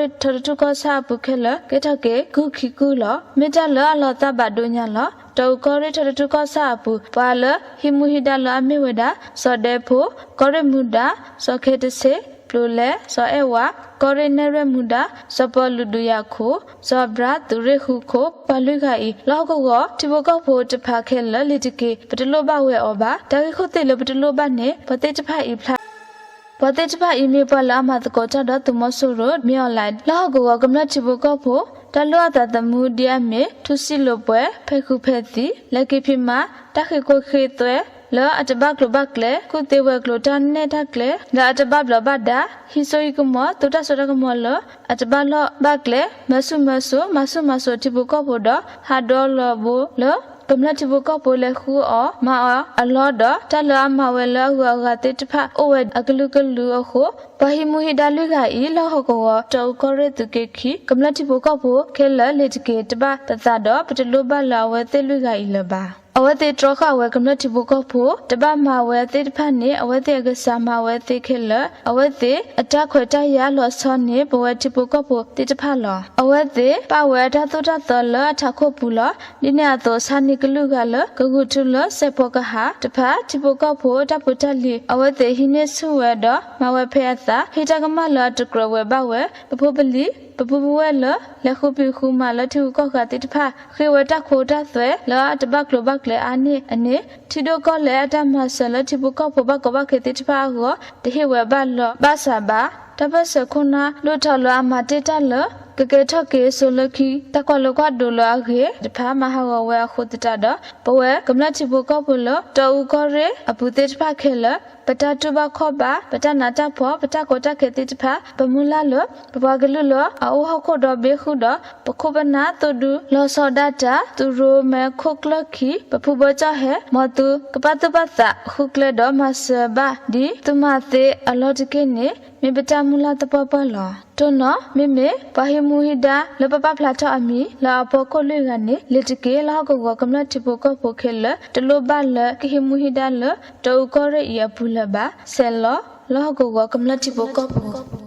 ကီၢ်ရ့ၣ်ထၢတထူၣ်ကီၢ်ဆၣ်အပူၤခဲလၢာ် ကဲထီၣ်က့ၤ ကုၢ်ခံကုၢ်လီၤ. မ့ၢ်တၢ်လၢအလီၤသးဘၣ်ဒိညါလီၤ. တီအူကီၢ်ရ့ၣ်ထၢတထူၣ်ကီၢ်ဆၣ်အပူၤ ပှၤလၢဟံးမူဟံးဒါလၢအမ့ၢ်ဝဲဒၣ် စီၤဒဲဖိ, ကီၢ်ရ့ၣ်မူဒါ, စီၤခဲတဆ့, ပျိၤလဲ, စီၤအဲၣ်ဝါ, ကီၢ်ရ့ၣ်နဲၣ်ရွဲၣ်မူဒါ, စီၤပီလူးဒုးယၤခိၣ်, စီၤဘြါသုးရ့ၣ်ဃုခိၣ် ပှၤလွံၢ်ဂၤအံၤ လီၢ်ဟီၣ်ကဝီၤထံဖိကီၢ်ဖိတဖၣ်ခဲလၢာ် လ့ၤတက့ၤ ပတလိၣ်ဘၣ်ဝဲအီၤဘၣ်. တၢ်ဂ့ၢ်ခိၣ်သ့ၣ်လၢပတလိၣ်ဘၣ်န့ၣ် ပှၤသ့ၣ်တဖၣ်အံၤဖျါ ပှၤသ့ၣ်တဖၣ်အံၤမ့ၢ်ပှၤလၢအမၤသကိးတၢ်ဒီးသုးမီၤစိရိၤ မ့ၢ်အီၤလဲၣ်. လီၢ်ဟီၣ်ကဝီၤကမျၢၢ်ထံဖိကီၢ်ဖိ တၢ်လိၣ်အသးသမူဒ်အမ့ၢ် ထူစံလိာ်ပှဲၤ, ဖဲဃုဖဲသံ, လဲၤက့ၤဖံးမၤ, တၢ်ဃ့ၢ်ခိၣ်ဃ့ၢ်သွဲလၢအတဘၣ်ကျိၤဘၣ်ကျဲ, ကူၣ်သ့ဝဲၤကျိၤတၢ်နဲၣ်တၢ်ကျဲလၢအတဘၣ်ဘျီးဘၣ်ဒါ, ဟံးစိဟံးကမီၤ သူတၢ်စိတၢ်ကမီၤလၢအတဘၣ်လီၢ်ဘၣ်ကျဲ, မၤဆူၣ်မၤစိး မၤဆူၣ်မၤစိးထံဖိကီၢ်ဖိဒီး ဟးဒီလီၤဘိလၢ ကမျၢၢ်ထံဖိကီၢ်ဖိလဲၤဃုအီၣ်မၤအီၣ်အလီၢ်ဒီး တၢ်လၢအမၤဝဲလၢအဂုၤအဂၤသ့ၣ်တဖၣ် အိၣ်ဝဲအကလုာ်ကလုာ်အဃိ ပှၤဟံးမူဟံးဒါလွံၢ်ဂၤအံၤ လီၢ်ဟီၣ်ကဝီၤတီအူကီၢ်ရ့ၣ်သုးက့ခံ ကမျၢၢ်ထံဖိကီၢ်ဖိခဲလၢာ် လ့ၤတက့ၤတဘၣ်ပသးဒီး ပတလိၣ်ဘၣ်လၢအဝဲသ့ၣ်လွံၢ်ဂၤအံၤလၢၤဘၣ်. အဝဲသ့ၣ်တြီဃာ်ဝဲကမျၢၢ်ထံဖိကီၢ်ဖိ တဘၣ်မၤဝဲသ့ၣ်တဖၣ်န့ၣ် အဝဲသ့ၣ်အကစၢ်မၤဝဲသ့ၣ်ခဲလၢာ်, အဝဲသ့ၣ်အတၢ်ခွဲးတၢ်ယာ်လီၤဆီန့ၣ် ပဝဲထံဖိကီၢ်ဖိသ့ၣ်တဖၣ်လီၤ. အဝဲသ့ၣ်ပာ်ဝဲအတၢ်သိၣ်တၢ်သီလၢအထးခိၣ်ပူၤလီၤ. ဒ်န့ၣ်အသိး ဆါန့ၢ်ကလုာ်ဂၤလၢကဂုာ်ထူလၢစဲးဖီကဟၣ်တဖၣ် ထံဖိကီၢ်ဖိတၢ်ဖိတၢ်လံၤ အဝဲသ့ၣ်ဟံးန့ၢ်ဆူၣ်ဝဲဒီး မၤဝဲဖဲအသး ဟ့ၣ်တၢ်ကမၣ်လၢအတကြၢးဝဲဘၣ်ဝဲ ပဖိပလံၤ ပပုၢ်ပဝဲၢ်လၢ လဲၤဃုဖံးဃုမၤလၢထံဂုၤကီၢ်ဂၤသ့ၣ်တဖၣ် ဃ့ဝဲတၢ်ခိတၢ်သွဲလၢအတဘၣ်ကျိၤဘၣ်ကျဲအါန့ၢ်အန့ၣ် ထံဒိၣ်ကီၢ်လဲၢ်အတၢ်မၤစၢၤလၢထံဖိကီၢ်ဖိဘၣ်ကီဘၣ်ခဲသ့ၣ်တဖၣ်အဂီၢ် တဟ့ၣ်ဝဲဘၣ်လီၢ်ဘၣ်စးဘၣ်. တၢ်ပၢၢ်ဆၢခိၣ်နၢ်ဒိၣ်ထီၣ်လၢအမၤတ့ၢ်တၢ်လၢ ကကဲထီၣ်က့ၤစိလၢခံ တၢ်ကွၢ်လိကွၢ်ဒိးလၢအဂ့ၤတဖၣ် မၤဟးဂီၤဝဲအဃိသတးဒီး ပဝဲကမျၢၢ်ထံဖိကီၢ်ဖိလၢ တီအူကီၢ်ရ့ၣ်အပူၤသ့ၣ်တဖၣ်ခဲလၢာ် ပတၢ်တူၢ်ဘၣ်ခီၣ်ဘၣ် ပတၢ်နးတၢ်ဖှီၣ် ပတၢ်ကီတၢ်ခဲသ့ၣ်တဖၣ် ပမုၢ်လၢ်လၢ ပပှၤကလုာ်လၢအအိၣ်ဟီၣ်ခိၣ်ဒီဘ့ၣ်ဃုာ်ဒီး ပခိၣ်ပနၢ်သိၣ်ဒူလီၤဆီဒၣ်တၢ် သုးရိၣ်မဲခိၣ်ကျၢၢ်ခံ ပဖုဘီကၠီၣ်ဟဲ မ်သုကပာ်သူၣ်ပာ်သးဃုကျဲဒီးမၤစၢၤဘၣ်ဒ်သုးမၤသ့အလီၢ်တက့ၢ်န့ၣ် မ့ၢ်ပတၢ်မုၢ်လၢ်သပှၢ်ပှၢ်လီၤ. တိၢ်နီၣ် မ့မ့ၢ်ပှၤဟံးမူဟံးဒါလၢပပာ်ဖျါထီၣ်အမံၤလၢအဖီခိၣ်လွံၢ်ဂၤန့ၣ် လ့ၤတက့ၢ် လီၢ်ဟီၣ်ကဝီၤကမျၢၢ်ထံဖိကီၢ်ဖိခဲလၢာ် တလိၣ်ဘၣ်လၢကဟံးမူဟံးဒါလၢ တီအူကီၢ်ရ့ၣ်အံၤအပူၤလၢၤဘၣ် ဆဲးလီၤ လီၢ်ဟီၣ်ကဝီၤကမျၢၢ်ထံဖိကီၢ်ဖိ